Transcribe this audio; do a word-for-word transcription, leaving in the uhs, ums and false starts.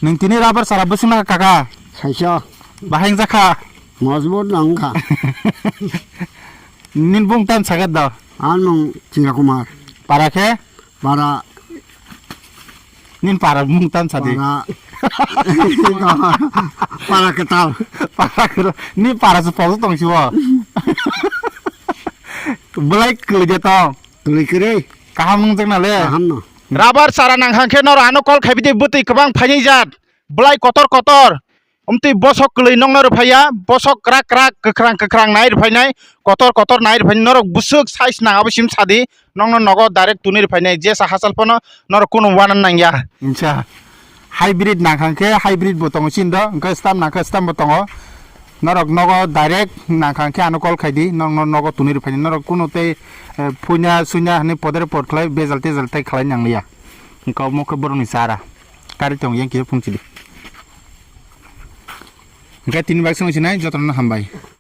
Nini tini rubber sara bwswk nakha kaka? Saisa. Bahai wngjakha? Mojbut nangkha. Nini bung tan sagat do? Ang nung Chingra Kumar. Para khe? Para. Nini para bung tan sadi. Para. Para ketal. Para kero. Nini para se poso tong sibo. Belai kwlai de tong. Tuli kiri. Kaham nung jeng na le. Kaham no. Rubber sara nang hang khe nor ano call khai bidi bwtwi kwbang phainai jat. Belai kotor kotor. Umtwi bosok kwlwi nokno rwphaiya, bosok kwrak kwrak, kwkhrang kwkhrang nai rwphainai, kotor kotor nai rwphainai, norok bwswk size nang abo sim sadi, nokno nogo direct tuni rwphainai, jesa hachal phano norok kunu uanan nangya. Insa. Hybrid nang kha khe hybrid bo tongo chini do, hwnkhe stamp nang khe stamp bo tongo. Norok nogo direct nang kha khe ano call khai di, nokno nogo tuni rwphainai, norok kunu tei, eh, phuina suina hwnwi podere pod khlai bejal tejal tei khlai nangliya. Hwnkhe omo khe borokni chara. Kari tong yang khe phung chidi. Hwnkhe tini bai song sinai jotono hambai.